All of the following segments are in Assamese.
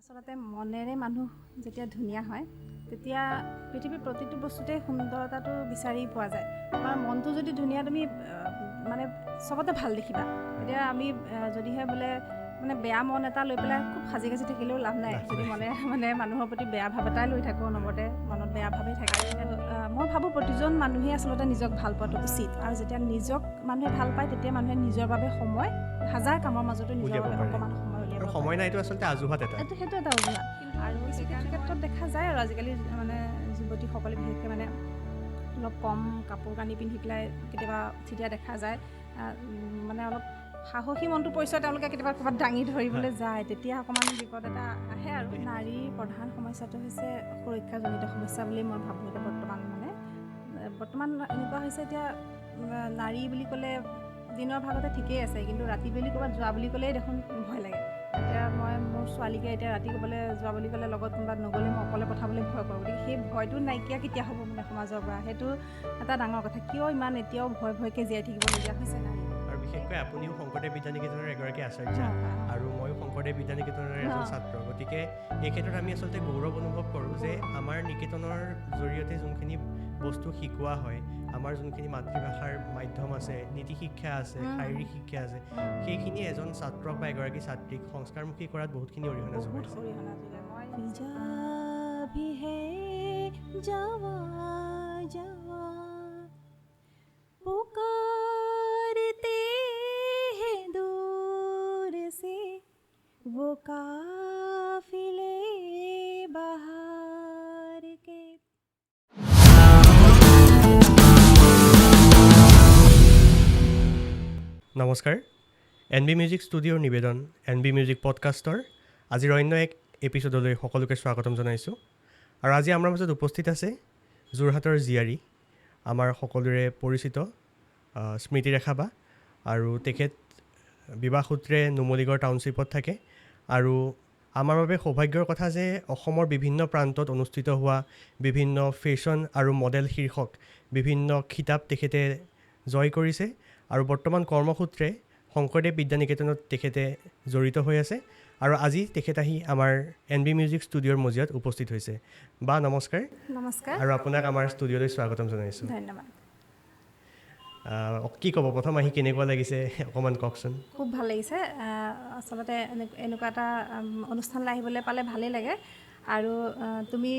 আচলতে মনেৰে মানুহ যেতিয়া ধুনীয়া হয় তেতিয়া পৃথিৱীৰ প্ৰতিটো বস্তুতে সুন্দৰতাটো বিচাৰি পোৱা যায়। তোমাৰ মনটো যদি ধুনীয়া, তুমি মানে চবতে ভাল দেখিবা। এতিয়া আমি যদিহে বোলে মানে বেয়া মন এটা লৈ পেলাই খুব সাজি কাজি থাকিলেও লাভ নাই, যদি মনে মানে মানুহৰ প্ৰতি বেয়া ভাৱ এটাই লৈ থাকোঁ, অনবৰতে মনত বেয়া ভাৱেই থাকে। মই ভাবোঁ প্ৰতিজন মানুহেই আচলতে নিজক ভাল পোৱাটো উচিত। আৰু যেতিয়া নিজক মানুহে ভাল পায় তেতিয়া মানুহে নিজৰ বাবে সময়, হাজাৰ কামৰ মাজতো নিজৰ বাবে অকণমান সময় উলিয়াব। সময় নাইতো আচলতে অজুহাত এটা, এইটো সেইটো এটা অজুহাত। আৰু কিছু ক্ষেত্ৰত দেখা যায় আৰু আজিকালি মানে যুৱতীসকলে বিশেষকৈ মানে অলপ কম কাপোৰ কানি পিন্ধি পেলাই কেতিয়াবা উঠি দিয়া দেখা যায়। মানে অলপ সাহসী মনটো পৰিচয় তেওঁলোকে কেতিয়াবা ক'ৰবাত দাঙি ধৰিবলৈ যায়, তেতিয়া অকণমান বিপদ এটা আহে। আৰু নাৰীৰ প্ৰধান সমস্যাটো হৈছে সুৰক্ষাজনিত সমস্যা বুলি মই ভাবোঁ। এতিয়া বৰ্তমান মানে বৰ্তমান এনেকুৱা হৈছে, এতিয়া নাৰী বুলি ক'লে দিনৰ ভাগতে ঠিকেই আছে, কিন্তু ৰাতি বেলি ক'ৰবাত যোৱা বুলি ক'লেই দেখোন ভয় লাগে। এতিয়া মই মোৰ ছোৱালীকে এতিয়া ৰাতি ক'বলৈ যোৱা বুলি ক'লে লগত কোনোবা নগ'লে মই অকলে পঠাবলৈ ভয় কৰোঁ। গতিকে সেই ভয়টো নাইকিয়া কেতিয়া হ'ব মানে সমাজৰ পৰা, সেইটো এটা ডাঙৰ কথা। কিয় ইমান এতিয়াও ভয় ভয়কৈ জীয়াই থাকিবলগীয়া হৈছে নাৰী? বিশেষকৈ আপুনিও শংকৰদেৱ বিদ্যানিকেতনৰ এগৰাকী আচাৰ্যা আৰু ময়ো শংকৰদেৱ বিদ্যানিকেতনৰ এজন ছাত্ৰ। গতিকে এই ক্ষেত্ৰত আমি আচলতে গৌৰৱ অনুভৱ কৰোঁ যে আমাৰ নিকেতনৰ জৰিয়তে যোনখিনি বস্তু শিকোৱা হয়, আমাৰ যোনখিনি মাতৃভাষাৰ মাধ্যম আছে, নীতি শিক্ষা আছে, শাৰীৰিক শিক্ষা আছে, সেইখিনি এজন ছাত্ৰক বা এগৰাকী ছাত্ৰীক সংস্কাৰমুখী কৰাত বহুতখিনি অৰিহণা যোগাইছে। वो काफिले बहार के। নমস্কাৰ, এন বি মিউজিক ষ্টুডিঅ'ৰ নিবেদন এন বি মিউজিক পডকাষ্টৰ আজিৰ অন্য এক এপিছ'ডলৈ সকলোকে স্বাগতম জনাইছোঁ। আৰু আজি আমাৰ মাজত উপস্থিত আছে যোৰহাটৰ জীয়াৰী, আমাৰ সকলোৰে পৰিচিত স্মৃতিৰেখা বা, আৰু তেখেত বিবাহসূত্ৰে নুমলীগড় টাউনশ্বিপত থাকে। আৰু আমাৰ বাবে সৌভাগ্যৰ কথা যে অসমৰ বিভিন্ন প্ৰান্তত অনুষ্ঠিত হোৱা বিভিন্ন ফেশ্বন আৰু মডেল শীৰ্ষক বিভিন্ন খিতাপ তেখেতে জয় কৰিছে আৰু বৰ্তমান কৰ্মসূত্ৰে শংকৰদেৱ বিদ্যানিকেতনত তেখেতে জড়িত হৈ আছে। আৰু আজি তেখেত আহি আমাৰ এন বি মিউজিক ষ্টুডিঅ'ৰ মজিয়াত উপস্থিত হৈছে। বা নমস্কাৰ। নমস্কাৰ, আৰু আপোনাক আমাৰ ষ্টুডিঅ'লৈ স্বাগতম জনাইছোঁ। ধন্যবাদ। কি ক'ব, প্ৰথম আহি কেনেকুৱা লাগিছে অকণমান কওকচোন। খুব ভাল লাগিছে। আচলতে এনেকুৱা এটা অনুষ্ঠানলৈ আহিবলৈ পালে ভালেই লাগে। আৰু তুমি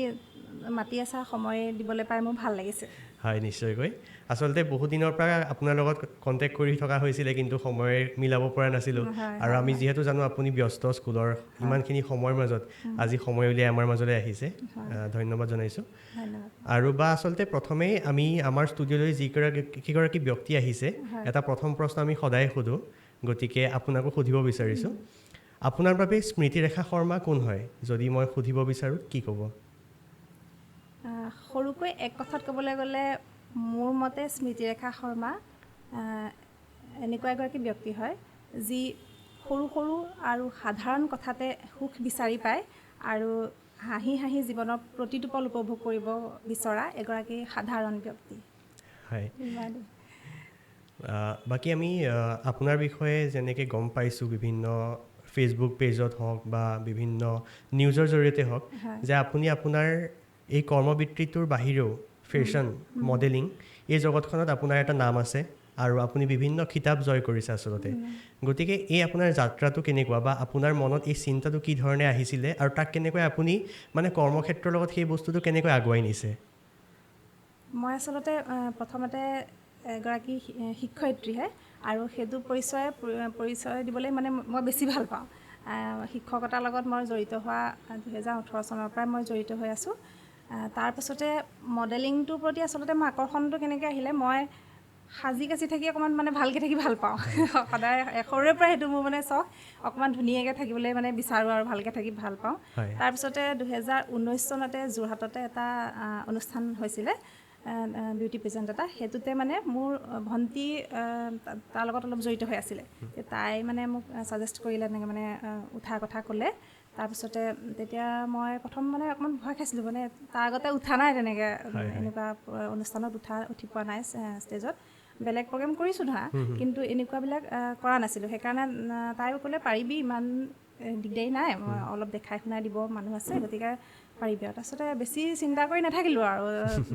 মাতি আছা, সময় দিবলৈ পাই মোৰ ভাল লাগিছে। হয়, নিশ্চয়কৈ। আচলতে বহুদিনৰ পৰা আপোনাৰ লগত কণ্টেক্ট কৰি থকা হৈছিলে, কিন্তু সময় মিলাব পৰা নাছিলোঁ। আৰু আমি যিহেতু জানো আপুনি ব্যস্ত স্কুলৰ ইমানখিনি সময়ৰ মাজত আজি সময় উলিয়াই আমাৰ মাজলৈ আহিছে, ধন্যবাদ জনাইছোঁ। আৰু বা আচলতে প্ৰথমেই আমি আমাৰ ষ্টুডিঅ'লৈ যিকেইগৰাকী ব্যক্তি আহিছে, এটা প্ৰথম প্ৰশ্ন আমি সদায় সোধোঁ, গতিকে আপোনাকো সুধিব বিচাৰিছোঁ, আপোনাৰ বাবে স্মৃতিৰেখা শৰ্মা কোন হয়? যদি মই সুধিব বিচাৰোঁ কি ক'ব? সৰুকৈ এক কথাত ক'বলৈ গ'লে মোৰ মতে স্মৃতিৰেখা শৰ্মা এনেকুৱা এগৰাকী ব্যক্তি হয় যি সৰু সৰু আৰু সাধাৰণ কথাতে সুখ বিচাৰি পায় আৰু হাঁহি হাঁহি জীৱনৰ প্ৰতিটো পল উপভোগ কৰিব বিচৰা এগৰাকী সাধাৰণ ব্যক্তি। হয়। বাকী আমি আপোনাৰ বিষয়ে যেনেকৈ গম পাইছোঁ বিভিন্ন ফেচবুক পেজত হওক বা বিভিন্ন নিউজৰ জৰিয়তে হওক, যে আপুনি আপোনাৰ এই কৰ্মবৃত্তিটোৰ বাহিৰেও ফেশ্বন, মডেলিং এই জগতখনত আপোনাৰ এটা নাম আছে আৰু আপুনি বিভিন্ন খিতাপ জয় কৰিছে আচলতে। গতিকে এই আপোনাৰ যাত্ৰাটো কেনেকুৱা বা আপোনাৰ মনত এই চিন্তাটো কি ধৰণে আহিছিলে আৰু তাক কেনেকৈ আপুনি মানে কৰ্মক্ষেত্ৰৰ লগত সেই বস্তুটো কেনেকৈ আগুৱাই নিছে? মই আচলতে প্ৰথমতে এগৰাকী শিক্ষয়িত্ৰীহে, আৰু সেইটো পৰিচয় দিবলৈ মানে মই বেছি ভাল পাওঁ। শিক্ষকতাৰ লগত মই জড়িত হোৱা 2018 চনৰ পৰাই মই জড়িত হৈ আছোঁ। তাৰপাছতে মডেলিংটোৰ প্ৰতি আচলতে মোৰ আকৰ্ষণটো কেনেকৈ আহিলে, মই সাজি কাচি থাকি অকণমান মানে ভালকৈ থাকি ভাল পাওঁ সদায়, সৰুৰে পৰা সেইটো মোৰ মানে চখ, অকণমান ধুনীয়াকৈ থাকিবলৈ মানে বিচাৰোঁ আৰু ভালকৈ থাকি ভাল পাওঁ। তাৰপিছতে 2019 চনতে যোৰহাটতে এটা অনুষ্ঠান হৈছিলে, বিউটি পেজেণ্ট এটা, সেইটোতে মানে মোৰ ভণ্টি তাৰ লগত অলপ জড়িত হৈ আছিলে, তাই মানে মোক ছাজেষ্ট কৰিলে, তেনেকৈ মানে উঠাৰ কথা ক'লে। তাৰপিছতে তেতিয়া মই প্ৰথম মানে অকণমান ভয় খাইছিলোঁ, মানে তাৰ আগতে উঠা নাই তেনেকৈ, এনেকুৱা অনুষ্ঠানত উঠি পোৱা নাই ষ্টেজত, বেলেগ প্ৰগ্ৰেম কৰিছোঁ ধৰা, কিন্তু এনেকুৱাবিলাক কৰা নাছিলোঁ। সেইকাৰণে তাইও ক'লে পাৰিবি, ইমান দিগদাৰী নাই, অলপ দেখাই শুনাই দিব মানুহ আছে, গতিকে পাৰিবি আৰু। তাৰপিছতে বেছি চিন্তা কৰি নাথাকিলোঁ আৰু,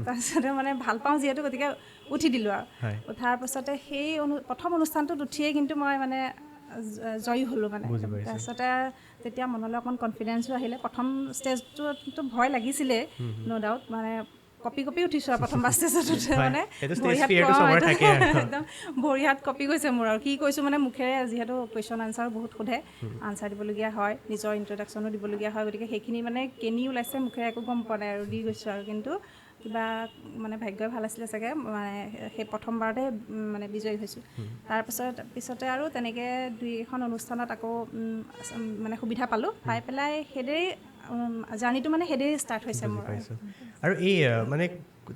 তাৰপিছতে মানে ভাল পাওঁ যিহেতু, গতিকে উঠি দিলোঁ আৰু। উঠাৰ পাছতে সেই প্ৰথম অনুষ্ঠানটোত উঠিয়েই কিন্তু মই মানে জয়ী হ'লোঁ মানে। তাৰপিছতে তেতিয়া মনলৈ অকণমান কনফিডেঞ্চো আহিলে। প্ৰথম ষ্টেজটোতো ভয় লাগিছিলে ন' ডাউট, মানে কঁপি কঁপি উঠিছোঁ আৰু প্ৰথমবাৰ ষ্টেজত উঠে মানে একদম ভৰি হাত কঁপি গৈছে মোৰ। আৰু কি কৈছোঁ মানে মুখেৰে, যিহেতু কুৱেশ্যন আনচাৰো বহুত সোধে, আনচাৰ দিবলগীয়া হয়, নিজৰ ইণ্ট্ৰডাকশ্যনো দিবলগীয়া হয়, গতিকে সেইখিনি মানে কেনি ওলাইছে মুখেৰে একো গম পোৱা নাই আৰু দি গৈছোঁ আৰু। কিন্তু কিবা মানে ভাগ্যই ভাল আছিলে চাগে, মানে সেই প্ৰথমবাৰতে মানে বিজয়ী হৈছোঁ। তাৰপিছত পিছতে আৰু তেনেকৈ দুই এখন অনুষ্ঠানত আকৌ মানে সুবিধা পালোঁ, পাই পেলাই সেইদৰেই জাৰ্ণিটো মানে সেইদৰেই ষ্টাৰ্ট হৈছে মোৰ। আৰু এই মানে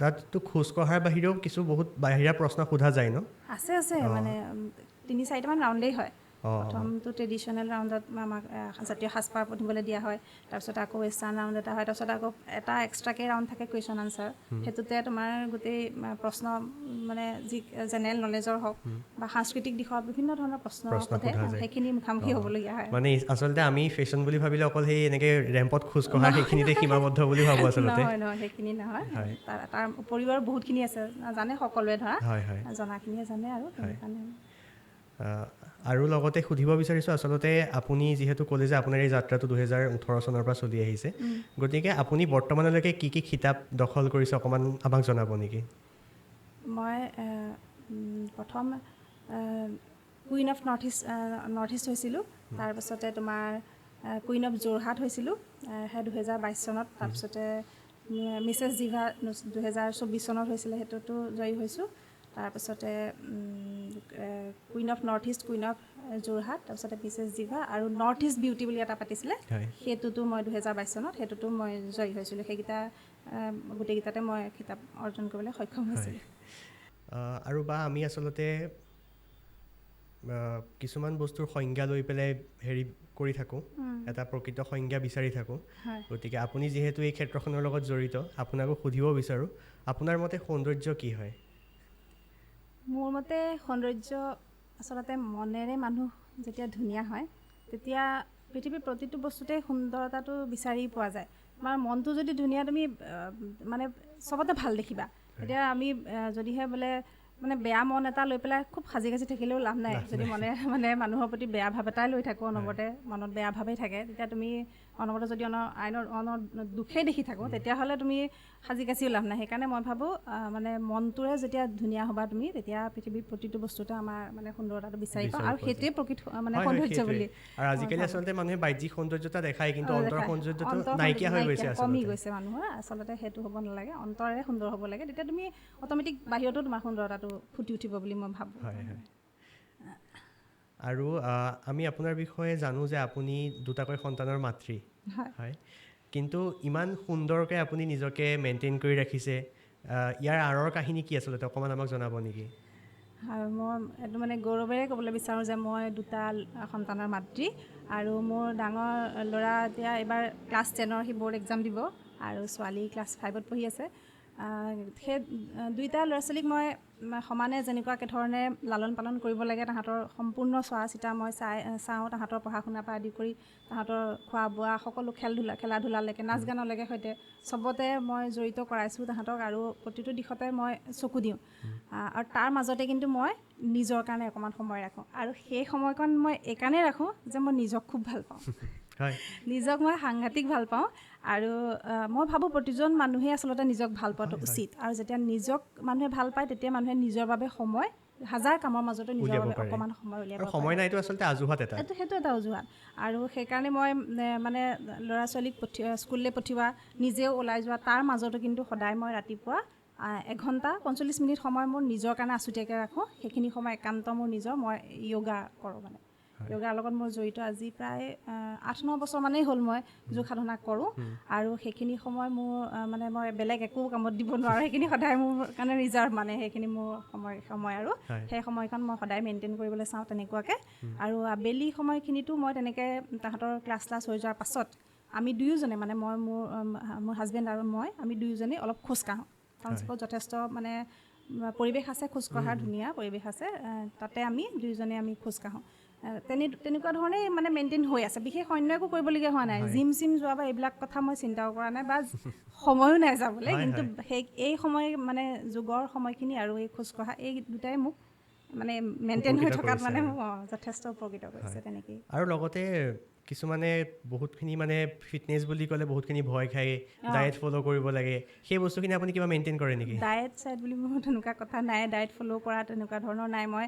তাততো খোজ কঢ়াৰ বাহিৰেও কিছু বহুত বাহিৰা প্ৰশ্ন সোধা যায় ন? আছে আছে, মানে 3-4টামান ৰাউণ্ডেই হয়। প্ৰথমটো ট্ৰেডিশ্যনেল ৰাউণ্ডত আমাক জাতীয় সাজপাৰ পিন্ধিবলৈ দিয়া হয়, তাৰপিছত আকৌ ৱেষ্টাৰ্ণ ৰাউণ্ড এটা হয়, তাৰপিছত আকৌ এটা এক্সট্ৰাকৈ ৰাউণ্ড থাকে কুৱেশ্যন আনচাৰ। সেইটোতে তোমাৰ গোটেই প্ৰশ্ন মানে যি জেনেৰেল নলেজৰ হওক বা সাংস্কৃতিক দিশৰ বিভিন্ন ধৰণৰ প্ৰশ্ন সোধে, সেইখিনি মুখামুখি হ'বলগীয়া হয়। মানে আচলতে আমি ফেশ্বন বুলি ভাবিলে অকল সেই এনেকৈ ৰেম্পত খোজ কঢ়া সেইখিনিতে সীমাবদ্ধ বুলি ভাবোঁ আচলতে। নহয় নহয়, সেইখিনি নহয়, তাৰ উপৰিও আৰু বহুতখিনি আছে, জানে সকলোৱে, ধৰা জনাখিনিয়ে জানে আৰু সেইকাৰণে। আৰু লগতে সুধিব বিচাৰিছোঁ, আচলতে আপুনি যিহেতু ক'লে যে আপোনাৰ এই যাত্ৰাটো 2018 চনৰ পৰা চলি আহিছে, গতিকে আপুনি বৰ্তমানলৈকে কি কি খিতাপ দখল কৰিছে অকণমান আমাক জনাব নেকি? মই প্ৰথম queen of north east হৈছিলোঁ, তাৰপাছতে তোমাৰ কুইন অফ যোৰহাট হৈছিলোঁ সেই 2022 চনত, তাৰপিছতে মিছেছ জিভা 2024 চনত হৈছিলে, সেইটোতো জয়ী হৈছোঁ। তাৰপাছতে queen of north east, queen of Jorhat, তাৰপিছতে মিছেছ জিভা আৰু নৰ্থ ইষ্ট বিউটি বুলি এটা পাতিছিলে, সেইটোতো মই 2022 চনত সেইটোতো মই জয়ী হৈছিলোঁ। সেইকেইটা গোটেইকেইটাতে মই খিতাপ অৰ্জন কৰিবলৈ সক্ষম হৈছিলোঁ। আৰু বা আমি আচলতে কিছুমান বস্তুৰ সংজ্ঞা লৈ পেলাই হেৰি কৰি থাকোঁ, এটা প্ৰকৃত সংজ্ঞা বিচাৰি থাকোঁ, গতিকে আপুনি যিহেতু এই ক্ষেত্ৰখনৰ লগত জড়িত, আপোনাকো সুধিব বিচাৰোঁ, আপোনাৰ মতে সৌন্দৰ্য কি হয়? মোৰ মতে সৌন্দৰ্য আচলতে মনেৰে মানুহ যেতিয়া ধুনীয়া হয় তেতিয়া পৃথিৱীৰ প্ৰতিটো বস্তুতে সুন্দৰতাটো বিচাৰি পোৱা যায়। তোমাৰ মনটো যদি ধুনীয়া, তুমি মানে চবতে ভাল দেখিবা। এতিয়া আমি যদিহে বোলে মানে বেয়া মন এটা লৈ পেলাই খুব সাজি কাচি থাকিলেও লাভ নাই। যদি মনে মানে মানুহৰ প্ৰতি বেয়া ভাৱ এটাই লৈ থাকোঁ, অনবৰতে মনত বেয়া ভাৱেই থাকে, তেতিয়া তুমি অনবৰতে যদি আইনৰ দুখেই দেখি থাকোঁ, তেতিয়াহ'লে তুমি সাজি কাচিও লাভ নাই। সেইকাৰণে মই ভাবোঁ মানে মনটোৰে যেতিয়া ধুনীয়া হ'বা তুমি, তেতিয়া পৃথিৱীৰ প্ৰতিটো বস্তুতে আমাৰ মানে সুন্দৰতাটো বিচাৰি পাওঁ, আৰু সেইটোৱে প্ৰকৃত মানে সৌন্দৰ্য বুলি। আৰু আজিকালি আচলতে মানুহে বাহ্যিক সৌন্দৰ্যতা দেখায়, কিন্তু অন্তৰ সৌন্দৰ্যটো নাইকিয়া হৈ গৈছে, কমি গৈছে মানুহৰ। আচলতে সেইটো হ'ব নালাগে, অন্তৰেৰে সুন্দৰ হ'ব লাগে, তেতিয়া তুমি অট'মেটিক বাহিৰতো তোমাৰ সুন্দৰতাটো ফুটি উঠিব বুলি মই ভাবোঁ। হয় হয়। আৰু আমি আপোনাৰ বিষয়ে জানো যে আপুনি দুটাকৈ সন্তানৰ মাতৃ হয়, কিন্তু ইমান সুন্দৰকৈ আপুনি নিজকে মেইনটেইন কৰি ৰাখিছে, ইয়াৰ আঁৰৰ কাহিনী কি আচলতে অকণমান আমাক জনাব নেকি? হয়, মই এইটো মানে গৌৰৱেৰে ক'বলৈ বিচাৰোঁ যে মই দুটা সন্তানৰ মাতৃ, আৰু মোৰ ডাঙৰ ল'ৰা এতিয়া এইবাৰ ক্লাছ 10ৰ সি ব'ৰ্ড এক্সাম দিব, আৰু ছোৱালী ক্লাছ 5ত পঢ়ি আছে। সেই দুইটা ল'ৰা ছোৱালীক মই সমানে যেনেকুৱাকৈ ধৰণে লালন পালন কৰিব লাগে, তাহাঁতৰ সম্পূৰ্ণ চোৱা চিতা মই চাওঁ, তাহাঁতৰ পঢ়া শুনাৰ পৰা আদি কৰি তাহাঁতৰ খোৱা বোৱা সকলো খেলা ধূলালৈকে, নাচ গানলৈকে সৈতে চবতে মই জড়িত কৰাইছোঁ তাহাঁতক, আৰু প্ৰতিটো দিশতে মই চকু দিওঁ। আৰু তাৰ মাজতে কিন্তু মই নিজৰ কাৰণে অকণমান সময় ৰাখোঁ, আৰু সেই সময়কণ মই এইকাৰণেই ৰাখোঁ যে মই নিজক খুব ভাল পাওঁ, নিজক মই সাংঘাতিক ভাল পাওঁ। আৰু মই ভাবোঁ প্ৰতিজন মানুহেই আচলতে নিজক ভাল পোৱাটো উচিত, আৰু যেতিয়া নিজক মানুহে ভাল পায় তেতিয়া মানুহে নিজৰ বাবে সময়, হাজাৰ কামৰ মাজতো নিজৰ বাবে অকণমান সময় উলিয়াব পাৰে। সময় নাইতো আচলতে অজুহাত এটা, এইটো সেইটো এটা অজুহাত। আৰু সেইকাৰণে মই মানে ল'ৰা ছোৱালীক স্কুললৈ পঠিওৱা, নিজেও ওলাই যোৱা, তাৰ মাজতো কিন্তু সদায় মই ৰাতিপুৱা 1 ঘণ্টা 45 মিনিট সময় মোৰ নিজৰ কাৰণে আছুতীয়াকৈ ৰাখোঁ। সেইখিনি সময় একান্ত মোৰ নিজৰ, মই য়োগা কৰোঁ। মানে য়োগাৰ লগত মোৰ জড়িত আজি প্ৰায় 8-9 বছৰমানেই হ'ল মই যোগ সাধনা কৰোঁ, আৰু সেইখিনি সময় মোৰ মানে মই বেলেগ একো কামত দিব নোৱাৰোঁ, সেইখিনি সদায় মোৰ কাৰণে ৰিজাৰ্ভ, মানে সেইখিনি মোৰ সময় আৰু সেই সময়খন মই সদায় মেইনটেইন কৰিবলৈ চাওঁ তেনেকুৱাকৈ। আৰু আবেলি সময়খিনিতো মই তেনেকৈ তাহাঁতৰ ক্লাছ হৈ যোৱাৰ পাছত আমি দুয়োজনে, মানে মই মোৰ হাজবেণ্ড আৰু মই, আমি দুয়োজনেই অলপ খোজকাঢ়োঁ। টাউনশ্বিপত যথেষ্ট মানে পৰিৱেশ আছে, খোজকঢ়াৰ ধুনীয়া পৰিৱেশ আছে, তাতে আমি দুয়োজনে আমি খোজকাঢ়োঁ। তেনেকুৱা ধৰণেই মানে মেইনটেইন হৈ আছে, বিশেষ অন্য একো কৰিবলগীয়া হোৱা নাই। জিম চিম যোৱা বা এইবিলাক কথা মই চিন্তাও কৰা নাই বা সময়ো নাই যাবলৈ, কিন্তু সেই এই সময় মানে যোগৰ সময়খিনি আৰু এই খোজকঢ়া এই দুটাই মোক মানে মেইনটেইন হৈ থকাত মানে মোক যথেষ্ট উপকৃত কৰিছে তেনেকেই। আৰু লগতে কিছুমানে বহুতখিনি মানে ফিটনেছ বুলি ক'লে বহুতখিনি ভয় খায়, ডায়েট ফ'ল' কৰিব লাগে, সেই বস্তুখিনি আপুনি কিবা মেইনটেইন কৰে নেকি? ডায়েট চায়েট বুলি মোৰ তেনেকুৱা কথা নাই, ডায়েট ফ'ল' কৰা তেনেকুৱা ধৰণৰ নাই। মই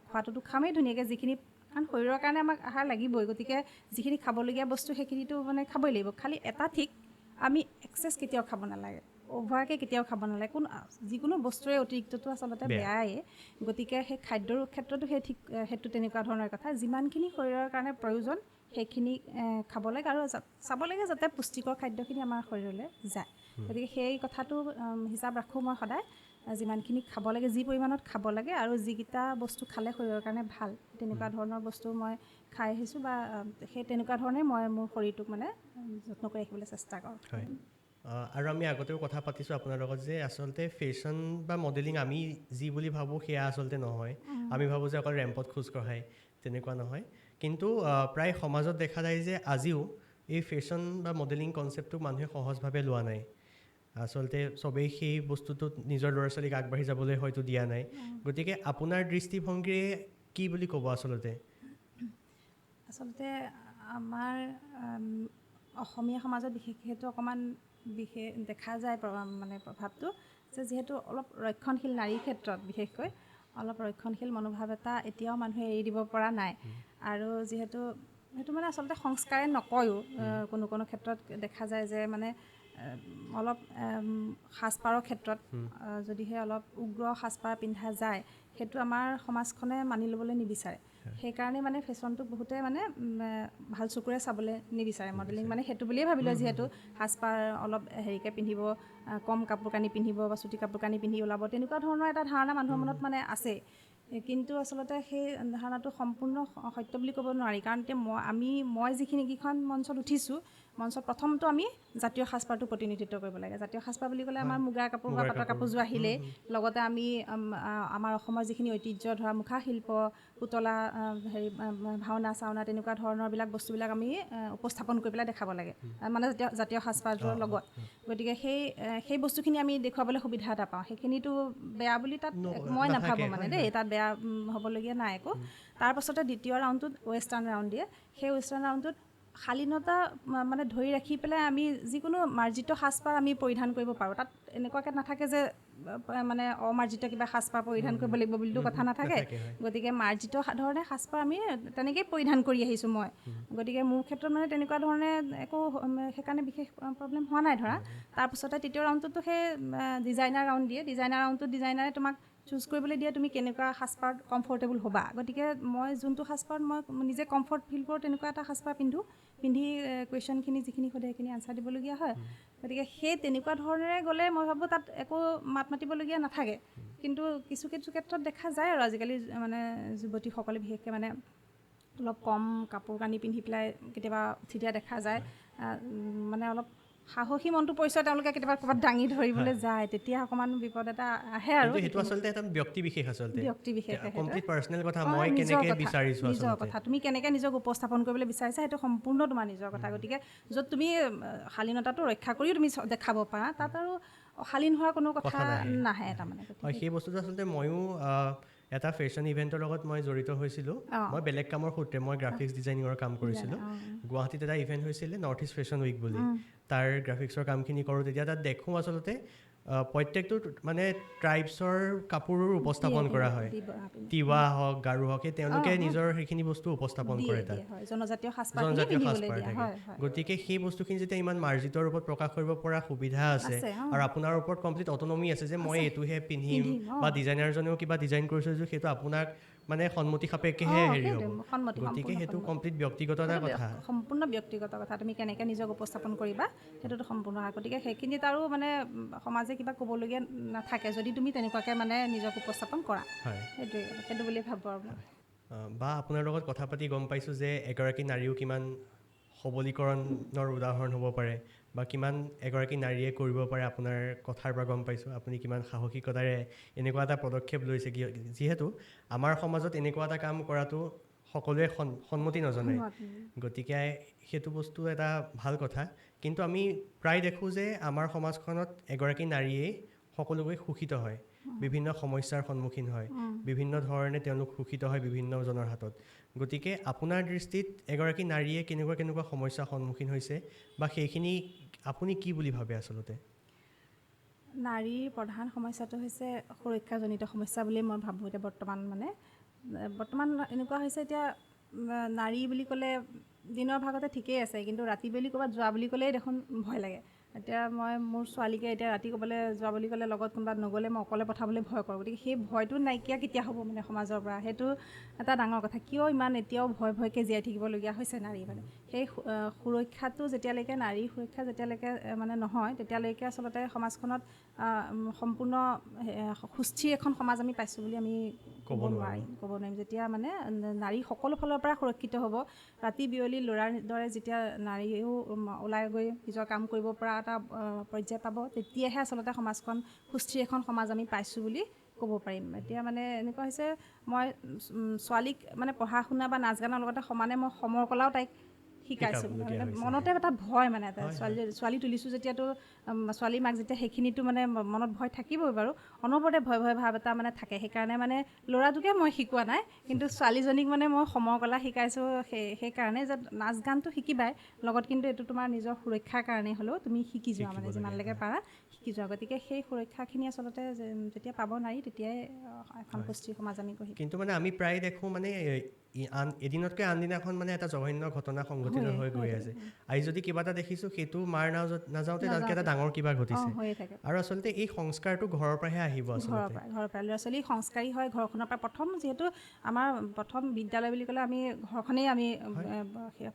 খোৱাটোতো খামেই ধুনীয়াকৈ, যিখিনি, কাৰণ শৰীৰৰ কাৰণে আমাক আহাৰ লাগিবই, গতিকে যিখিনি খাবলগীয়া বস্তু সেইখিনিতো মানে খাবই লাগিব। খালি এটা ঠিক, আমি এক্সেছ কেতিয়াও খাব নালাগে, অভাৰকৈ কেতিয়াও খাব নালাগে। যিকোনো বস্তুৰে অতিৰিক্তটো আচলতে বেয়াই, গতিকে সেই খাদ্যৰ ক্ষেত্ৰতো সেই ঠিক সেইটো তেনেকুৱা ধৰণৰ কথা। যিমানখিনি শৰীৰৰ কাৰণে প্ৰয়োজন সেইখিনি খাব লাগে আৰু চাব লাগে যাতে পুষ্টিকৰ খাদ্যখিনি আমাৰ শৰীৰলৈ যায়। গতিকে সেই কথাটো হিচাপ ৰাখোঁ মই সদায়, যিমানখিনি খাব লাগে, যি পৰিমাণত খাব লাগে আৰু যিকেইটা বস্তু খালে শৰীৰৰ কাৰণে ভাল, তেনেকুৱা ধৰণৰ বস্তু মই খাই আহিছোঁ বা সেই তেনেকুৱা ধৰণে মই মোৰ শৰীৰটোক মানে যত্ন কৰি ৰাখিবলৈ চেষ্টা কৰোঁ। হয়, আৰু আমি আগতেও কথা পাতিছোঁ আপোনাৰ লগত যে আচলতে ফেশ্বন বা মডেলিং আমি যি বুলি ভাবোঁ সেয়া আচলতে নহয়। আমি ভাবোঁ যে অকল ৰেম্পত খোজ কঢ়ায়, তেনেকুৱা নহয়। কিন্তু প্ৰায় সমাজত দেখা যায় যে আজিও এই ফেশ্বন বা মডেলিং কনচেপ্টটো মানুহে সহজভাৱে লোৱা নাই। আচলতে চবেই সেই বস্তুটোত নিজৰ ল'ৰা ছোৱালীক আগবাঢ়ি যাবলৈ হয়তো দিয়া নাই। গতিকে আপোনাৰ দৃষ্টিভংগীৰে কি বুলি ক'ব আচলতে? আচলতে আমাৰ অসমীয়া সমাজত বিশেষকৈ সেইটো অকণমান বিশেষ দেখা যায় মানে প্ৰভাৱটো, যে যিহেতু অলপ ৰক্ষণশীল নাৰীৰ ক্ষেত্ৰত বিশেষকৈ অলপ ৰক্ষণশীল মনোভাৱ এটা এতিয়াও মানুহে এৰি দিব পৰা নাই। আৰু যিহেতু সেইটো মানে আচলতে সংস্কাৰে নকয়ো, কোনো কোনো ক্ষেত্ৰত দেখা যায় যে মানে অলপ সাজপাৰৰ ক্ষেত্ৰত যদিহে অলপ উগ্ৰ সাজপাৰ পিন্ধা যায়, সেইটো আমাৰ সমাজখনে মানি ল'বলৈ নিবিচাৰে। সেইকাৰণে মানে ফেশ্বনটোক বহুতে মানে ভাল চকুৰে চাবলৈ নিবিচাৰে। মডেলিং মানে সেইটো বুলিয়ে ভাবি লয়, যিহেতু সাজপাৰ অলপ হেৰিকৈ পিন্ধিব, কম কাপোৰ কানি পিন্ধিব বা চুটি কাপোৰ কানি পিন্ধি ওলাব, তেনেকুৱা ধৰণৰ এটা ধাৰণা মানুহৰ মনত মানে আছেই। কিন্তু আচলতে সেই ধাৰণাটো সম্পূৰ্ণ সত্য বুলি ক'ব নোৱাৰি। কাৰণ এতিয়া মই যিখিনি কেইখন মঞ্চত উঠিছোঁ, মঞ্চত প্ৰথমটো আমি জাতীয় সাজপাৰটো প্ৰতিনিধিত্ব কৰিব লাগে। জাতীয় সাজপাৰ বুলি ক'লে আমাৰ মুগাৰ কাপোৰ বা পাটৰ কাপোৰযোৰ আহিলেই, লগতে আমি আমাৰ অসমৰ যিখিনি ঐতিহ্য, ধৰা মুখা শিল্প, পুতলা, হেৰি ভাওনা চাওনা, তেনেকুৱা ধৰণৰবিলাক বস্তুবিলাক আমি উপস্থাপন কৰি পেলাই দেখাব লাগে, মানে জাতীয় সাজপাৰযোৰৰ লগত। গতিকে সেই বস্তুখিনি আমি দেখুৱাবলৈ সুবিধা এটা পাওঁ। সেইখিনিতো বেয়া বুলি তাত মই নাভাবোঁ মানে দেই, তাত বেয়া হ'বলগীয়া নাই একো। তাৰপাছতে দ্বিতীয় ৰাউণ্ডটোত ৱেষ্টাৰ্ণ ৰাউণ্ড দিয়ে। সেই ৱেষ্টাৰ্ণ ৰাউণ্ডটোত শালীনতা মানে ধৰি ৰাখি পেলাই আমি যিকোনো মাৰ্জিত সাজপাৰ আমি পৰিধান কৰিব পাৰোঁ। তাত এনেকুৱাকৈ নাথাকে যে মানে অমাৰ্জিত কিবা সাজপাৰ পৰিধান কৰিব লাগিব বুলিতো কথা নাথাকে। গতিকে মাৰ্জিত ধৰণে সাজপাৰ আমি তেনেকেই পৰিধান কৰি আহিছোঁ মই। গতিকে মোৰ ক্ষেত্ৰত মানে তেনেকুৱা ধৰণে একো সেইকাৰণে বিশেষ প্ৰব্লেম হোৱা নাই ধৰা। তাৰপাছতে তৃতীয় ৰাউণ্ডটোতো সেই ডিজাইনাৰ ৰাউণ্ড দিয়ে। ডিজাইনাৰ ৰাউণ্ডটোত ডিজাইনাৰে তোমাক চুজ কৰিবলৈ দিয়ে তুমি কেনেকুৱা সাজপাৰত কমফৰ্টেবল হ'বা। গতিকে মই যোনটো সাজপাৰত মই নিজে কমফৰ্ট ফিল কৰোঁ তেনেকুৱা এটা সাজপাৰ পিন্ধোঁ, পিন্ধি কুৱেশ্যনখিনি যিখিনি সোধে সেইখিনি আনচাৰ দিবলগীয়া হয়। গতিকে সেই তেনেকুৱা ধৰণেৰে গ'লে মই ভাবোঁ তাত একো মাত মাতিবলগীয়া নাথাকে। কিন্তু কিছু কিছু ক্ষেত্ৰত দেখা যায় আৰু আজিকালি মানে যুৱতীসকলে বিশেষকৈ মানে অলপ কম কাপোৰ কানি পিন্ধি পেলাই কেতিয়াবা উঠি দিয়া দেখা যায়, মানে অলপ সাহসী মনটো পৰিচয় তেওঁলোকে কেতিয়াবা ক'ৰবাত দাঙি ধৰিবলৈ যায়, তেতিয়া অকণমান বিপদ এটা আহে। আৰু সেইটো আচলতে এটা ব্যক্তি বিশেষ, আচলতে ব্যক্তি বিশেষ, কমপ্লিট পাৰ্চনেল কথা, মই কেনেকৈ বিচাৰিছো, নিজৰ কথা, তুমি কেনেকৈ নিজক উপস্থাপন কৰিবলৈ বিচাৰিছা সেইটো সম্পূৰ্ণ তোমাৰ নিজৰ কথা। গতিকে য'ত তুমি শালীনতাটো ৰক্ষা কৰিও তুমি দেখাব পাৰা, তাত আৰু অশালীন হোৱাৰ কোনো কথা নাহে তাৰমানে। হয়, সেই বস্তুটো আচলতে ময়ো এটা ফেশ্বন ইভেণ্টৰ লগত মই জড়িত হৈছিলোঁ। মই বেলেগ কামৰ সূত্ৰে মই গ্ৰাফিক্স ডিজাইনিঙৰ কাম কৰিছিলোঁ। গুৱাহাটীত এটা ইভেণ্ট হৈছিলে নৰ্থ ইষ্ট ফেশ্বন উইক বুলি, তাৰ গ্ৰাফিক্সৰ কামখিনি কৰোঁ। তেতিয়া তাত দেখোঁ আচলতে প্ৰত্যেকটো মানে ট্ৰাইবছৰ কাপোৰো উপস্থাপন কৰা হয়, তিৱা হওক, গাৰো হওক, সেই তেওঁলোকে নিজৰ সেইখিনি বস্তু উপস্থাপন কৰে তাত, জনজাতীয় সাজপাৰ থাকে। গতিকে সেই বস্তুখিনি যেতিয়া ইমান মাৰ্জিত ৰূপত প্ৰকাশ কৰিব পৰা সুবিধা আছে আৰু আপোনাৰ ওপৰত কমপ্লিট অট'নমি আছে যে মই এইটোহে পিন্ধিম বা ডিজাইনাৰজনেও কিবা ডিজাইন কৰিছে সেইটো আপোনাক মানে সন্মতি সাপেক্ষেহে হেৰি হ'ব। গতিকে সেইটো কমপ্লিট ব্যক্তিগত এটা কথা, সম্পূৰ্ণ ব্যক্তিগত কথা, তুমি কেনেকৈ নিজক উপস্থাপন কৰিবা সেইটোতো সম্পূৰ্ণ। গতিকে সেইখিনিত আৰু মানে সমাজে কিবা ক'বলগীয়া নাথাকে যদি তুমি তেনেকুৱাকৈ মানে নিজক উপস্থাপন কৰা। সেইটোৱে, সেইটো বুলিয়ে ভাবোঁ। আৰু বা আপোনাৰ লগত কথা পাতি গম পাইছোঁ যে এগৰাকী নাৰীও কিমান সবলীকৰণৰ উদাহৰণ হ'ব পাৰে বা কিমান এগৰাকী নাৰীয়ে কৰিব পাৰে। আপোনাৰ কথাৰ পৰা গম পাইছোঁ আপুনি কিমান সাহসিকতাৰে এনেকুৱা এটা পদক্ষেপ লৈছে, যিহেতু আমাৰ সমাজত এনেকুৱা এটা কাম কৰাটো সকলোৱে সন্মতি নজনায়। গতিকে সেইটো বস্তু এটা ভাল কথা। কিন্তু আমি প্ৰায় দেখোঁ যে আমাৰ সমাজখনত এগৰাকী নাৰীয়েই সকলোকৈ শোষিত হয়, বিভিন্ন সমস্যাৰ সন্মুখীন হয়, বিভিন্ন ধৰণে তেওঁলোক শোষিত হয় বিভিন্নজনৰ হাতত। গতিকে আপোনাৰ দৃষ্টিত এগৰাকী নাৰীয়ে কেনেকুৱা কেনেকুৱা সমস্যাৰ সন্মুখীন হৈছে বা সেইখিনি আপুনি কি বুলি ভাবে আচলতে? নাৰীৰ প্ৰধান সমস্যাটো হৈছে সুৰক্ষাজনিত সমস্যা বুলিয়ে মই ভাবোঁ। এতিয়া বৰ্তমান এনেকুৱা হৈছে, এতিয়া নাৰী বুলি ক'লে দিনৰ ভাগতে ঠিকেই আছে, কিন্তু ৰাতি বেলি ক'ৰবাত যোৱা বুলি ক'লেই দেখোন ভয় লাগে। এতিয়া মই মোৰ ছোৱালীকে এতিয়া ৰাতি ক'বলৈ যোৱা বুলি ক'লে লগত কোনোবা নগ'লে মই অকলে পঠাবলৈ ভয় কৰোঁ। গতিকে সেই ভয়টো নাইকিয়া কেতিয়া হ'ব মানে সমাজৰ পৰা, সেইটো এটা ডাঙৰ কথা। কিয় ইমান এতিয়াও ভয় ভয়কৈ জীয়াই থাকিবলগীয়া হৈছে নাৰী? মানে সেই সুৰক্ষাটো যেতিয়ালৈকে, নাৰীৰ সুৰক্ষা যেতিয়ালৈকে মানে নহয়, তেতিয়ালৈকে আচলতে সমাজখনত সম্পূৰ্ণ সুস্থিৰ এখন সমাজ আমি পাইছোঁ বুলি আমি ক'ব নোৱাৰিম। যেতিয়া মানে নাৰী সকলো ফালৰ পৰা সুৰক্ষিত হ'ব, ৰাতি বিয়লি ল'ৰাৰ দৰে যেতিয়া নাৰীও ওলাই গৈ নিজৰ কাম কৰিব পৰা এটা পৰ্যায় পাব, তেতিয়াহে আচলতে সমাজখন সুস্থিৰ এখন সমাজ আমি পাইছোঁ বুলি ক'ব পাৰিম। এতিয়া মানে এনেকুৱা হৈছে, মই ছোৱালীক মানে পঢ়া শুনা বা নাচ গানৰ লগতে সমানে মই সমৰ কলাও তাইক শিকাইছোঁ। মনতে এটা ভয়, মানে এটা ছোৱালী তুলিছোঁ যেতিয়াতো ছোৱালীৰ মাক যেতিয়া সেইখিনিতো মানে মনত ভয় থাকিবই বাৰু, অনবৰতে ভয় ভয় ভাৱ এটা মানে থাকে। সেইকাৰণে মানে ল'ৰাটোকে মই শিকোৱা নাই, কিন্তু ছোৱালীজনীক মানে মই সমৰ কলা শিকাইছোঁ। সেইকাৰণে যে নাচ গানটো শিকিবাই, লগত কিন্তু এইটো তোমাৰ নিজৰ সুৰক্ষাৰ কাৰণেই হ'লেও তুমি শিকি যোৱা, মানে যিমানলৈকে পাৰা শিকি যোৱা। গতিকে সেই সুৰক্ষাখিনি আচলতে যেতিয়া পাব নাৰী, তেতিয়াই এখন সুস্থিৰ সমাজ আমি গঢ়িম। কিন্তু মানে আমি প্ৰায় দেখোঁ মানে এদিনতকৈ আনদিনাখন মানে এটা জঘন্য ঘটনা সংঘটিত হৈ গৈ আছে। আজি যদি কিবা এটা দেখিছোঁ, সেইটো মাৰ নাযাওঁতে তাতকৈ এটা ডাঙৰ কিবা ঘটিছে। আৰু আচলতে এই সংস্কাৰটো ঘৰৰ পৰাহে আহিব। আচলতে ঘৰৰ পৰা ল'ৰা ছোৱালী সংস্কাৰী হয় ঘৰখনৰ পৰা। প্ৰথম যিহেতু আমাৰ প্ৰথম বিদ্যালয় বুলি ক'লে আমি ঘৰখনেই, আমি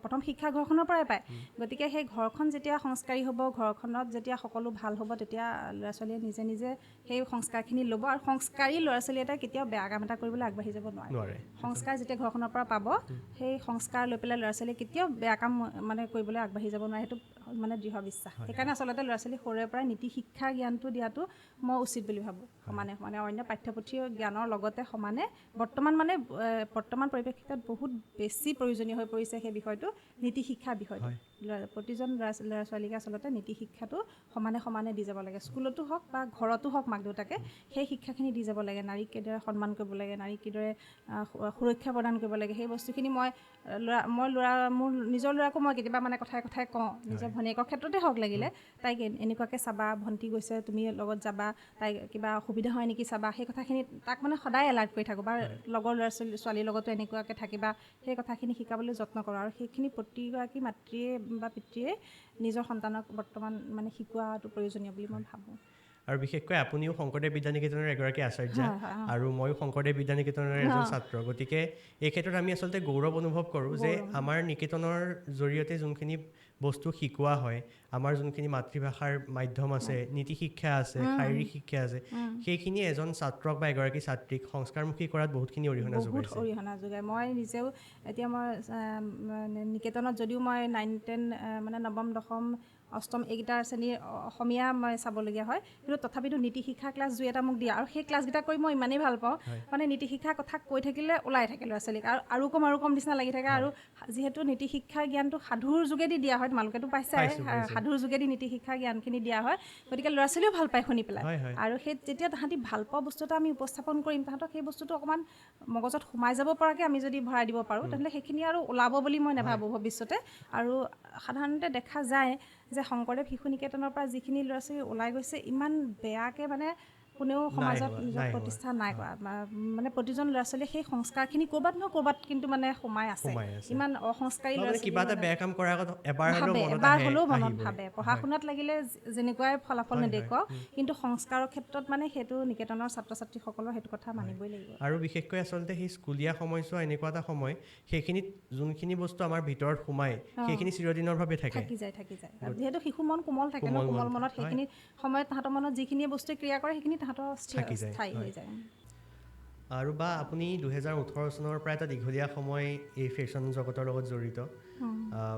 প্ৰথম শিক্ষা ঘৰখনৰ পৰাই পায়। গতিকে সেই ঘৰখন যেতিয়া সংস্কাৰী হ'ব, ঘৰখনত যেতিয়া সকলো ভাল হ'ব, তেতিয়া ল'ৰা ছোৱালীয়ে নিজে নিজে সেই সংস্কাৰখিনি ল'ব। আৰু সংস্কাৰী ল'ৰা ছোৱালী এটা কেতিয়াও বেয়া কাম এটা কৰিবলৈ আগবাঢ়ি যাব নোৱাৰে। সংস্কাৰ যেতিয়া ঘৰখনৰ পৰা পাব, সেই সংস্কাৰ লৈ পেলাই ল'ৰা ছোৱালীয়ে কেতিয়াও বেয়া কাম মানে কৰিবলৈ আগবাঢ়ি যাব নোৱাৰে, সেইটো মানে দৃঢ় বিশ্বাস। সেইকাৰণে আচলতে ল'ৰা ছোৱালী সৰুৰে পৰাই নীতি শিক্ষাৰ জ্ঞানটো দিয়াটো মই উচিত বুলি ভাবোঁ। সমানে সমানে অন্য পাঠ্যপুথিৰ জ্ঞানৰ লগতে সমানে বৰ্তমান পৰিপ্ৰেক্ষিতত বহুত বেছি প্ৰয়োজনীয় হৈ পৰিছে সেই বিষয়টো, নীতি শিক্ষাৰ বিষয়টো। প্ৰতিজন ল'ৰা ছোৱালীকে আচলতে নীতি শিক্ষাটো সমানে সমানে দি যাব লাগে। স্কুলতো হওক বা ঘৰতো হওক, মাক দেউতাকে সেই শিক্ষাখিনি দি যাব লাগে। নাৰীক কিদৰে সন্মান কৰিব লাগে, নাৰীক কিদৰে সুৰক্ষা প্ৰদান কৰিব লাগে, সেই বস্তুখিনি মই মোৰ নিজৰ ল'ৰাকো মই কেতিয়াবা মানে কথাই কথাই কওঁ, নিজৰ ভনীয়েকৰ ক্ষেত্ৰতে হওক লাগিলে, তাইক এনেকুৱাকৈ চাবা, ভণ্টি গৈছে তুমি লগত যাবা, তাইক কিবা অসুবিধা হয় নেকি চাবা, সেই কথাখিনি তাক মানে সদায় এলাৰ্ট কৰি থাকোঁ। বা লগৰ ল'ৰা ছোৱালীৰ লগতো এনেকুৱাকৈ থাকিবা, সেই কথাখিনি শিকাবলৈ যত্ন কৰোঁ। আৰু সেইখিনি প্ৰতিগৰাকী মাতৃয়ে বা পিতৃয়ে নিজৰ সন্তানক বৰ্তমান মানে শিকোৱাটো প্ৰয়োজনীয় বুলি মই ভাবোঁ। আৰু বিশেষকৈ আপুনিও শংকৰদেৱ বিদ্যানিকেতনৰ এগৰাকী আচাৰ্যা আৰু ময়ো শংকৰদেৱ বিদ্যানিকেতনৰ এজন ছাত্ৰ। গতিকে এই ক্ষেত্ৰত আমি আচলতে গৌৰৱ অনুভৱ কৰোঁ যে আমাৰ নিকেতনৰ জৰিয়তে যোনখিনি বস্তু শিকোৱা হয়, আমাৰ যোনখিনি মাতৃভাষাৰ মাধ্যম আছে, নীতি শিক্ষা আছে, শাৰীৰিক শিক্ষা আছে, সেইখিনি এজন ছাত্ৰক বা এগৰাকী ছাত্ৰীক সংস্কাৰমুখী কৰাত বহুতখিনি অৰিহণা যোগায়। বহুত অৰিহণা যোগায়। মই নিজেও এতিয়া মই নিকেতনত যদিও মই 9, 10 মানে নৱম, দশম, অষ্টম এইকেইটা শ্ৰেণীৰ অসমীয়া মই চাবলগীয়া হয়, কিন্তু তথাপিতো নীতি শিক্ষা ক্লাছ দুই এটা মোক দিয়ে। আৰু সেই ক্লাছকেইটা কৰি মই ইমানেই ভাল পাওঁ, মানে নীতি শিক্ষাৰ কথা কৈ থাকিলে ওলাই থাকে ল'ৰা ছোৱালীক, আৰু আৰু কম আৰু কম নিচিনা লাগি থাকে। আৰু যিহেতু নীতি শিক্ষাৰ জ্ঞানটো সাধুৰ যোগেদি দিয়া হয়, তোমালোকেতো পাইছাই, সাধুৰ যোগেদি নীতি শিক্ষাৰ জ্ঞানখিনি দিয়া হয়, গতিকে ল'ৰা ছোৱালীও ভাল পায় শুনি পেলাই। আৰু সেই যেতিয়া তাহাঁতি ভাল পোৱা বস্তু এটা আমি উপস্থাপন কৰিম, তাহাঁতক সেই বস্তুটো অকণমান মগজত সোমাই যাব পৰাকৈ আমি যদি ভৰাই দিব পাৰোঁ, তেনেহ'লে সেইখিনি আৰু ওলাব বুলি মই নাভাবোঁ ভৱিষ্যতে। আৰু সাধাৰণতে দেখা যায় যে শংকৰদেৱ শিশু নিকেতনৰ পৰা যিখিনি ল'ৰা ছোৱালী ওলাই গৈছে, ইমান বেয়াকৈ মানে কোনেও সমাজত নিজৰ প্ৰতিষ্ঠা নাই কৰা। মানে প্ৰতিজন ল'ৰা ছোৱালীয়ে সেই সংস্কাৰখিনি ক'ৰবাত নহয় ক'ৰবাত কিন্তু মানে সোমাই আছে। ইমান অসংস্কাৰী ল'ৰা ছোৱালী কিবা এটা বেয়া কাম কৰাৰ আগত এবাৰ হ'লেও মনত ভাবে। পঢ়া শুনাত লাগিলে যেনেকুৱাই ফলাফল নেদেখুৱাওক, কিন্তু সংস্কাৰৰ ক্ষেত্ৰত মানে সেইটো নিকেতনৰ ছাত্ৰ ছাত্ৰীসকলৰ সেইটো কথা মানিবই লাগিব। আৰু বিশেষকৈ আচলতে সেই স্কুলীয়া সময়ছোৱা এনেকুৱা এটা সময়, সেইখিনিত যোনখিনি বস্তু আমাৰ ভিতৰত সোমায় সেইখিনি চিৰদিনৰ বাবে থাকি যায়। যিহেতু শিশু মন কোমল থাকে ন, কোমল মনত সেইখিনি সময়ত তাহাঁতৰ মনত যিখিনি বস্তুৱে ক্ৰিয়া কৰে সেইখিনি স্থায়ী হৈ যায়। আৰু বা আপুনি 2018 চনৰ পৰা এটা দীঘলীয়া সময় এই ফেশ্বন জগতৰ লগত জড়িত,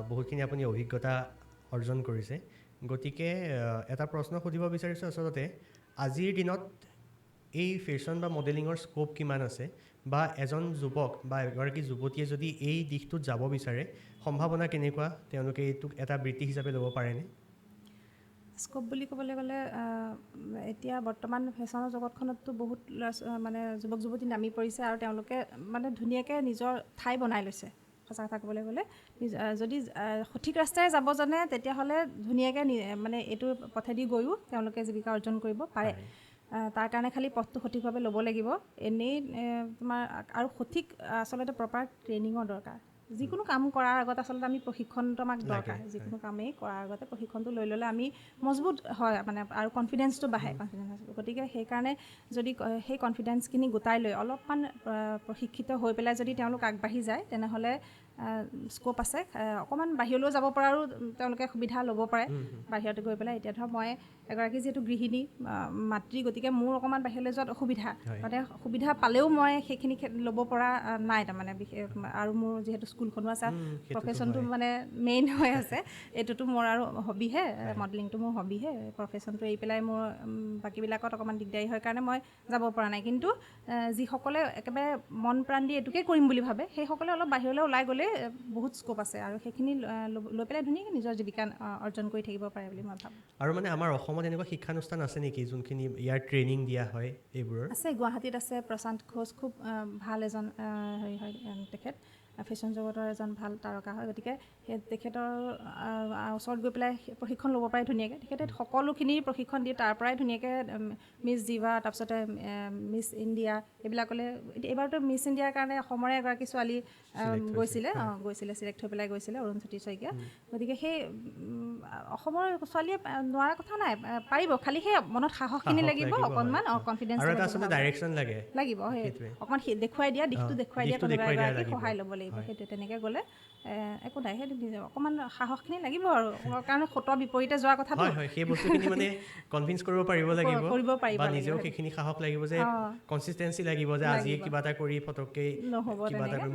বহুতখিনি আপুনি অভিজ্ঞতা অৰ্জন কৰিছে। গতিকে এটা প্ৰশ্ন সুধিব বিচাৰিছোঁ, আচলতে আজিৰ দিনত এই ফেশ্বন বা মডেলিঙৰ স্ক'প কিমান আছে বা এজন যুৱক বা এগৰাকী যুৱতীয়ে যদি এই দিশটোত যাব বিচাৰে, সম্ভাৱনা কেনেকুৱা? তেওঁলোকে এইটোক এটা বৃত্তি হিচাপে ল'ব পাৰেনে? স্ক'প বুলি ক'বলৈ গ'লে এতিয়া বৰ্তমান ফেশ্বনৰ জগতখনততো বহুত ল'ৰা মানে যুৱক যুৱতী নামি পৰিছে আৰু তেওঁলোকে মানে ধুনীয়াকৈ নিজৰ ঠাই বনাই লৈছে। সঁচা কথা ক'বলৈ গ'লে যদি সঠিক ৰাস্তাৰে যাব জানে তেতিয়াহ'লে ধুনীয়াকৈ মানে এইটো পথেদি গৈও তেওঁলোকে জীৱিকা অৰ্জন কৰিব পাৰে। তাৰ কাৰণে খালি পথটো সঠিকভাৱে ল'ব লাগিব। এনেই তোমাৰ আৰু সঠিক আচলতে প্ৰপাৰ ট্ৰেইনিঙৰ দৰকাৰ। যিকোনো কাম কৰাৰ আগত আচলতে আমি প্ৰশিক্ষণটো আমাক দৰকাৰ। যিকোনো কামেই কৰাৰ আগতে প্ৰশিক্ষণটো লৈ ল'লে আমি মজবুত হয় মানে, আৰু কনফিডেঞ্চটো বাঢ়ে। কনফিডেঞ্চ, গতিকে সেইকাৰণে যদি সেই কনফিডেঞ্চখিনি গোটাই লৈ অলপমান প্ৰশিক্ষিত হৈ পেলাই যদি তেওঁলোক আগবাঢ়ি যায় তেনেহ'লে স্ক'প আছে। অকণমান বাহিৰলৈও যাব পৰাৰো তেওঁলোকে সুবিধা ল'ব পাৰে বাহিৰত গৈ পেলাই। এতিয়া ধৰক মই এগৰাকী যিহেতু গৃহিণী মাতৃ, গতিকে মোৰ অকণমান বাহিৰলৈ যোৱাত অসুবিধা, মানে সুবিধা পালেও মই সেইখিনি ল'ব পৰা নাই তাৰমানে বিশেষ। আৰু মোৰ যিহেতু স্কুলখনো আছে, প্ৰফেশ্যনটো মানে মেইন হৈ আছে, এইটোতো মোৰ আৰু হবিহে, মডেলিংটো মোৰ হবিহে। প্ৰফেশ্যনটো এৰি পেলাই মোৰ বাকীবিলাকত অকণমান দিগদাৰী হয় কাৰণে মই যাব পৰা নাই। কিন্তু যিসকলে একেবাৰে মন প্ৰাণ দি এইটোকে কৰিম বুলি ভাবে সেইসকলে অলপ বাহিৰলৈ ওলাই গ'লে বহুত স্ক'প আছে আৰু সেইখিনি লৈ পেলাই ধুনীয়াকৈ নিজৰ জীৱিকা অৰ্জন কৰি থাকিব পাৰে বুলি মই ভাবোঁ। আৰু মানে আমাৰ অসমত এনেকুৱা শিক্ষানুষ্ঠান আছে নেকি যোনখিনি ইয়াৰ ট্ৰেইনিং দিয়া হয় এইবোৰৰ? আছে, গুৱাহাটীত আছে। প্ৰশান্ত ঘোষ খুব ভাল এজন হেৰি হয়, তেখেত ফেশ্বন জগতৰ এজন ভাল তাৰকা হয়। গতিকে সেই তেখেতৰ ওচৰত গৈ পেলাই প্ৰশিক্ষণ ল'ব পাৰে ধুনীয়াকৈ। তেখেতে সকলোখিনি প্ৰশিক্ষণ দিয়ে, তাৰ পৰাই ধুনীয়াকৈ মিছ জিভা, তাৰপিছতে মিছ ইণ্ডিয়া এইবিলাকলৈ। এইবাৰতো মিছ ইণ্ডিয়াৰ কাৰণে অসমৰে এগৰাকী ছোৱালী গৈছিলে, গৈছিলে, চিলেক্ট হৈ পেলাই গৈছিলে, অৰুণজ্যোতি শইকীয়া। গতিকে সেই অসমৰ ছোৱালীয়ে নোৱাৰা কথা নাই, পাৰিব। খালি সেই মনত সাহসখিনি লাগিব, অকণমান কনফিডেঞ্চ লাগিব, সেই অকণমান দেখুৱাই দিয়া, দিশটো দেখুৱাই দিয়া কোনোবা এগৰাকী সহায় ল'ব লাগিব। সেইটো তেনেকৈ গ'লে একো নাই। সেই অকণমান সাহসখিনি লাগিব আৰু, কাৰণ সোঁতৰ বিপৰীতে যোৱা কথাটো। সেই বস্তুখিনি মানে কনভিন্স কৰিব পাৰিব লাগিব, কৰিব পাৰিব, নিজেও সেইখিনি সাহস লাগিব যে কনচিষ্টেঞ্চি লাগিব যে আজি কিবা এটা কৰি ফটককৈ নহ'ব,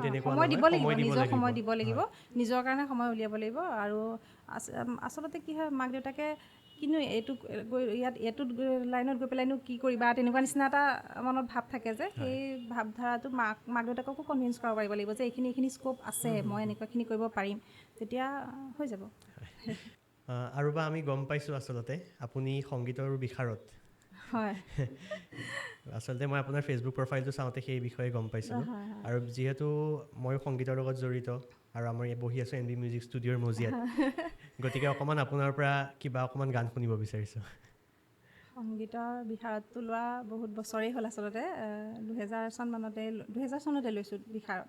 তেনেকৈ সময় দিব লাগিব, নিজৰ সময় দিব লাগিব, নিজৰ কাৰণে সময় উলিয়াব লাগিব। আৰু আচলতে কি হয়, মাক দেউতাকে কিনো এইটো গৈ ইয়াত এইটোত লাইনত গৈ পেলাইনো কি কৰিবা তেনেকুৱা নিচিনা এটা মনত ভাৱ থাকে যে, সেই ভাৱধাৰাটো মাক দেউতাককো কনভিন্স কৰাব পাৰিব লাগিব যে এইখিনি এইখিনি স্ক'প আছে, মই এনেকুৱাখিনি কৰিব পাৰিম, তেতিয়া হৈ যাব। আৰু বা আমি গম পাইছোঁ আচলতে আপুনি সংগীতৰ বিশাৰদ। হয়, আচলতে মই আপোনাৰ ফেচবুক প্ৰফাইলটো চাওঁতে সেই বিষয়ে গম পাইছিলোঁ। আৰু যিহেতু ময়ো সংগীতৰ লগত জড়িত আৰু আমাৰ ইয়াত বহি আছোঁ এন বি মিউজিক ষ্টুডিঅ'ৰ মজিয়াত, গতিকে অকণমান আপোনাৰ পৰা কিবা অকণমান গান শুনিব বিচাৰিছোঁ। সংগীতৰ বিশাৰদটো লোৱা বহুত বছৰেই হ'ল আচলতে, 2000 চন মানতে, 2000 চনতে লৈছোঁ বিশাৰদ।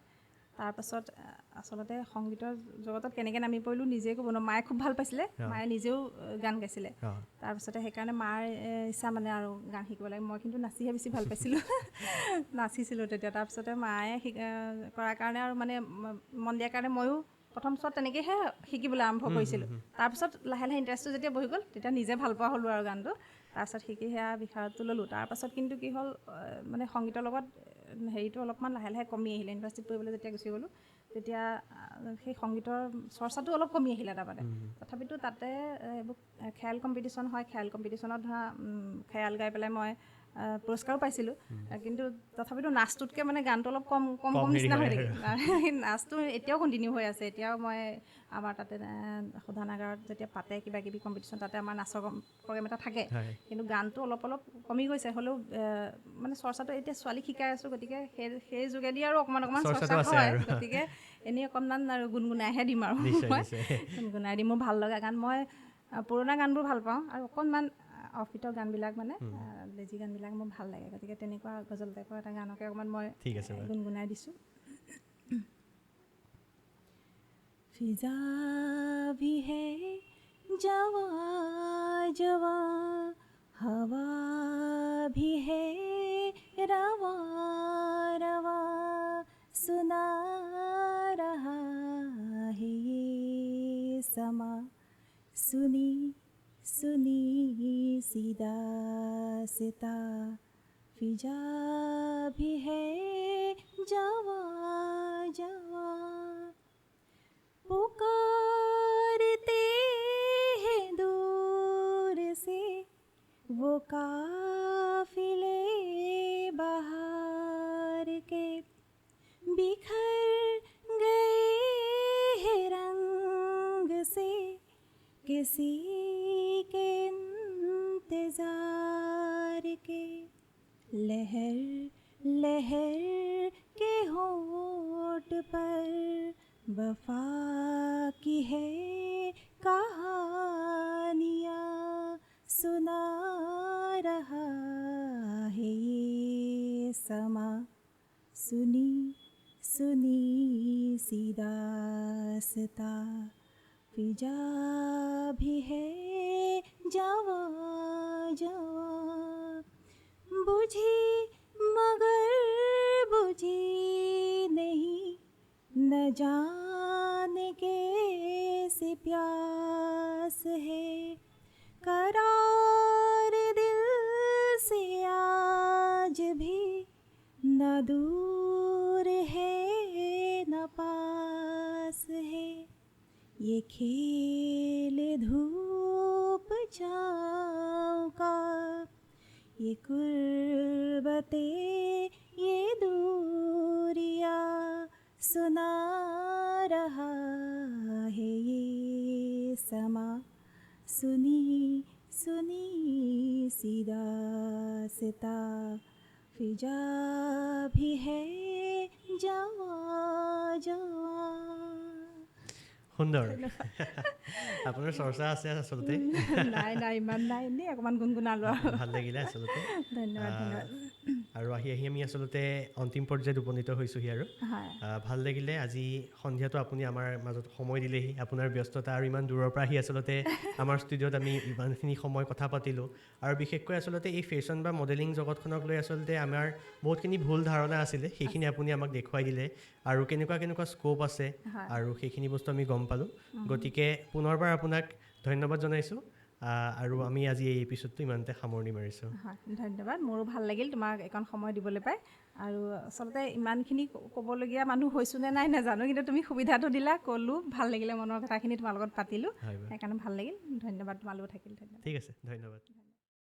তাৰপাছত আচলতে সংগীতৰ জগতত কেনেকৈ নামি পৰিলোঁ নিজে ক'ব নোৱাৰোঁ। মায়ে খুব ভাল পাইছিলে, মায়ে নিজেও গান গাইছিলে। তাৰপিছতে সেইকাৰণে মাৰ ইচ্ছা মানে আৰু গান শিকিব লাগে। মই কিন্তু নাচিহে বেছি ভাল পাইছিলোঁ, নাচিছিলোঁ তেতিয়া। তাৰপিছতে মায়ে কৰাৰ কাৰণে আৰু মানে মন দিয়াৰ কাৰণে ময়ো প্ৰথম চোৱাত তেনেকৈহে শিকিবলৈ আৰম্ভ কৰিছিলোঁ। তাৰপিছত লাহে লাহে ইণ্টাৰেষ্টটো যেতিয়া বহি গ'ল তেতিয়া নিজে ভাল পোৱা হ'লোঁ আৰু গানটো। তাৰপাছত শিকি সেয়া বিশাৰদটো ল'লোঁ। তাৰপাছত কিন্তু কি হ'ল, মানে সংগীতৰ লগত হেৰিটো অলপমান লাহে লাহে কমি আহিলে। ইউনিভাৰ্চিটিত পঢ়িবলৈ যেতিয়া গুচি গ'লোঁ তেতিয়া সেই সংগীতৰ চৰ্চাটো অলপ কমি আহিলে তাৰমানে। তথাপিতো তাতে এইবোৰ খেয়াল কম্পিটিশ্যন হয়, খেয়াল কম্পিটিশ্যনত ধৰা খেয়াল গাই পেলাই মই পুৰস্কাৰো পাইছিলোঁ। কিন্তু তথাপিতো নাচটোতকৈ মানে গানটো অলপ কম কম কম নিচিনা হৈ থাকিল। নাচটো এতিয়াও কণ্টিনিউ হৈ আছে। এতিয়াও মই আমাৰ তাতে শোধনাগাৰত যেতিয়া পাতে কিবা কিবি কম্পিটিশ্যন, তাতে আমাৰ নাচৰ প্ৰগ্ৰেম এটা থাকে। কিন্তু গানটো অলপ অলপ কমি গৈছে, হ'লেও মানে চৰ্চাটো এতিয়া ছোৱালীক শিকাই আছোঁ, গতিকে সেই সেই যোগেদি আৰু অকণমান অকণমান চৰ্চা হয়। গতিকে এনেই অকণমান আৰু গুণগুণাইহে দিম আৰু, মই গুণগুণাই দিম। মোৰ ভাল লগা গান, মই পুৰণা গানবোৰ ভাল পাওঁ আৰু অকণমান অফিটৰ গানবিলাক মানে লেজি গানবিলাক মোৰ ভাল লাগে। গতিকে তেনেকুৱা গজল টাইপৰ এটা গানকে অকণমান মই গুণগুণাই দিছোঁ। फिजा भी है जवा जवा, हवा भी है रवा रवा, सुना रहा है ये समा, सुनी सुनी सी दास्तां, फिजा भी है जवा जवा, पुकारते हैं दूर से वो काफिले बहार के, किसी के इंतजार के, लहर लहर के होंठ पर वफा की है कहानियाँ सुना रहा है ये समा। सुनी सुनी सी दास्तां, फिजा भी है जवां जवां, बुझी मगर बुझी नहीं, न जाने कैसी प्यास है। करार दिल से आज भी न दूर है न पास है, ये खेल धूप छाँव का, ये कुर्बते ये दूरियाँ सुना रहा है ये समा। सुनी सुनी सी दास्तां, फिजा भी है जवां जवां। সুন্দৰ, আপোনাৰ চৰ্চা আছে আচলতে। নাই নাই, ইমান নাই, এনেই অকণমান গুণগুণালো আৰু। ভাল লাগিলে আচলতে। ধন্যবাদ, ধন্যবাদ। আৰু আহি আহি আমি আচলতে অন্তিম পৰ্যায়ত উপনীত হৈছোঁহি আৰু। ভাল লাগিলে আজি সন্ধিয়াটো আপুনি আমাৰ মাজত সময় দিলেহি, আপোনাৰ ব্যস্ততা আৰু ইমান দূৰৰ পৰা আহি আচলতে আমাৰ ষ্টুডিঅ'ত আমি ইমানখিনি সময় কথা পাতিলোঁ। আৰু বিশেষকৈ আচলতে এই ফেশ্বন বা মডেলিং জগতখনক লৈ আচলতে আমাৰ বহুতখিনি ভুল ধাৰণা আছিলে, সেইখিনি আপুনি আমাক দেখুৱাই দিলে আৰু কেনেকুৱা কেনেকুৱা স্ক'প আছে আৰু সেইখিনি বস্তু আমি গম পালোঁ। গতিকে পুনৰবাৰ আপোনাক ধন্যবাদ জনাইছোঁ আৰু আমি আজি এই এপিছ'ডটো ইমানতে সামৰণি মাৰিছোঁ। হয়, ধন্যবাদ। মোৰো ভাল লাগিল তোমাক এইকণ সময় দিবলৈ পাই। আৰু আচলতে ইমানখিনি ক'বলগীয়া মানুহ হৈছোঁ নে নাই নাজানো, কিন্তু তুমি সুবিধাটো দিলা, ক'লোঁ, ভাল লাগিলে, মনৰ কথাখিনি তোমাৰ লগত পাতিলোঁ, সেইকাৰণে ভাল লাগিল। ধন্যবাদ, তোমালোকো থাকিল। ধন্যবাদ। ঠিক আছে, ধন্যবাদ।